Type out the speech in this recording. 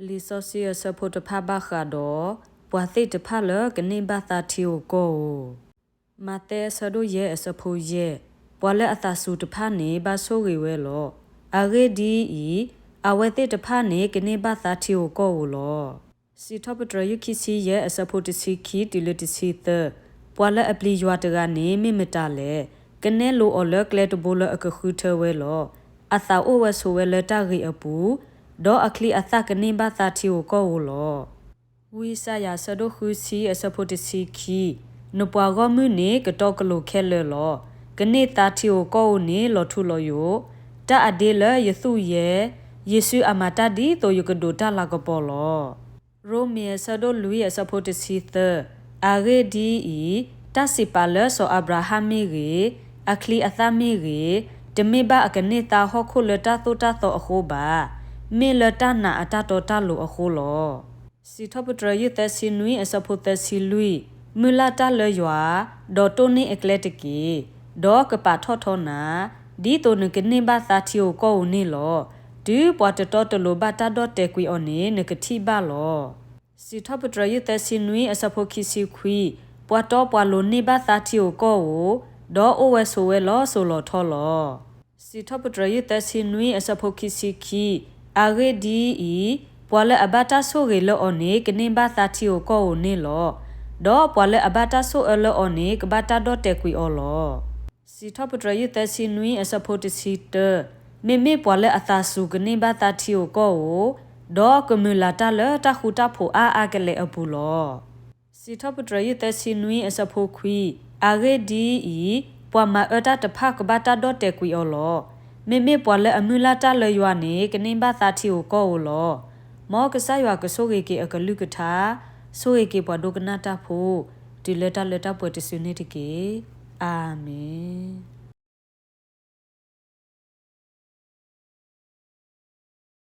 လံာ်စီဆှံအဆၢဖိတဖၣ်ဘၣ်ဃးဒီး ပှၤသ့ၣ်တဖၣ်လၢကန့ၢ်ဘၣ်သါထံဧိၤကီၢ်ဧိၤ. မးသဲအဆၢဒိၣ်ယဲၢ်အဆၢဖိယဲၢ်, ပှၤလၢအသးစူၤတဖၣ်န့ၣ် ဘၣ်ဆိၣ်ဂ့ၤဝဲလီၤ. အဂ့ၢ်ဒ်အံၤ, အဝဲသ့ၣ်တဖၣ်န့ၣ် ကန့ၢ်ဘၣ်သါထံဧိၤကီၢ်ဧိၤလီၤ. စံးထီၣ်ပတြၢၤယုၢ်ခံဆံယဲၢ်အဆၢဖိတဆံခံတုၤလၢတဆံသၢ, ပှၤလၢအပျံၤယွၤတဂၤန့ၣ် မ့ၢ်မတၤလဲၣ်. ကနဲလိာ်အီၤလၢကျဲတဘိလၢအကဃုထၢဝဲလီၤ. အသးအိၣ်ဝဲဆိးဝဲလၢတၢ်ဂ့ၤအပူၤ, ဒီးအချံအသၣ်ကန့ၢ်ဘၣ်သါထံဧိၤကီၢ်ဧိၤလီၤ. ဝံယၡါယၤအဆၢဒိၣ်ဃုဆံအဆၢဖိတဆံခံ, နပှၤဂီၢ်မုၢ်န့ၣ် ကတီကလိၤခဲလၢာ်လီၤ. ကန့ၢ်သါထံဧိၤကီၢ်ဧိၤန့ၣ် လီၤထူလီၤယိာ်, တၢ်အဒ့လၢယသူၣ်ယဲ, ယ့ၣ်ၡူးအမၤတၢ်ဒ်သိးယကဒိးတၢ်လၤကပီၤလီၤ. ရိမ့ၤအဆၢဒိၣ်လွံၢ်အဆၢဖိတဆံသၢ, အဂ့ၢ်ဒ်အံၤ, တၢ်စံးပာ်လၢစီၤအၤဘြၤဟၣ်မ့ၢ်ဂ့ၤ, အချံအသၣ်မ့ၢ်ဂ့ၤ, တမ့ၢ်ဘၣ်အကန့ၢ်သါဟီၣ်ခိၣ်လၢတၢ်သိၣ်တၢ်သီအဃိဘၣ်. မ့ၢ်လၢတၢ်နာ်အတၢ်တီတၢ်လိၤအဃိလီၤ. စံးထီၣ်ပတြၢၤယုၢ်သၢဆံနွံအဆၢဖိသၢဆံလွံၢ်, မုၢ်လၢ်တၢ်လၢယွၤ, ဒီးတိၢ်န့ၢ်အကျဲတက့ၢ်. ဒီးကပာ်ထီၣ်ထီနၤ, ဒ်သိးနကန့ၢ်ဘၣ်သါထံဧိၤကီၢ်ဧိၤန့ၣ်လီၤ. တုၤပှၤတတီတလိၤဘၣ်တၢ်ဒီၣ်တဲာ်ကွံာ်အီၤန့ၣ် နကထံၣ်ဘၣ်လီၤ. စံးထီၣ်ပတြၢၤယုၢ်သၢဆံနွံအဆၢဖိခံဆံခွံ, ပှၤတီပှၤလိၤန့ၢ်ဘၣ်သါထံဧိၤကီၢ်ဧိၤ, ဒီးအိၣ်ဝဲဆိးဝဲလီၤစိၤလီၤထီလီၤ. စံးထီၣ်ပတြၢၤယုၢ်သၢဆံနွံအဆၢဖိခံဆံခံ, အဂ့ၢ်ဒ်အံၤ, ပှၤလၢအဘၣ်တၢ်ဆိၣ်ဂ့ၤလၢအီၤန့ၣ် ကန့ၢ်ဘၣ်သါထံဧိၤကီၢ်ဧိၤန့ၣ်လီၤ. ဒီးပှၤလၢအဘၣ်တၢ်ဆိၣ်အၢလၢအီၤန့ၣ် ကဘၣ်တၢ်ဒီၣ်တဲာ်ကွံာ်အီၤလီၤ. စံးထီၣ်ပတြၢၤယုၢ်သၢဆံနွံအဆၢဖိတဆံတၢ, မ့မ့ၢ်ပှၤလၢအသးစူၤကန့ၢ်ဘၣ်သါထံဧိၤကီၢ်ဧိၤ, ဒီးကမုာ်လၤတၢ်လၢတၢ်ဃူတၢ်ဖိးအါအါကလဲာ်အပူၤလီၤ. စံးထီၣ်ပတြၢၤယုၢ်သၢဆံနွံအဆၢဖိခွံ, အဂ့ၢ်ဒ်အံၤ, ပှၤမၤအၢတၢ်တဖၣ်ကဘၣ်တၢ်ဒီၣ်တဲာ်ကွံာ်အီၤလီၤ. မ့မ့ၢ်ပှၤလၢအမုၢ်လၢ်တၢ်လၢယွၤန့ၣ် ကန့ၢ်ဘၣ်သါထံဧိၤကီၢ်ဧိၤလီၤ. မ်ကစၢ်ယွၤကဆိၣ်ဂ့ၤက့ၤအကလုၢ်ကထါ, ဆိၣ်ဂ့ၤက့ၤပှၤဒိကနၣ်တၢ်ဖိ, တုၤလၢတၢ်လၢတၢ်ပှဲၤတစုန့ၣ်တက့ၢ်. အၤမ့ၣ်.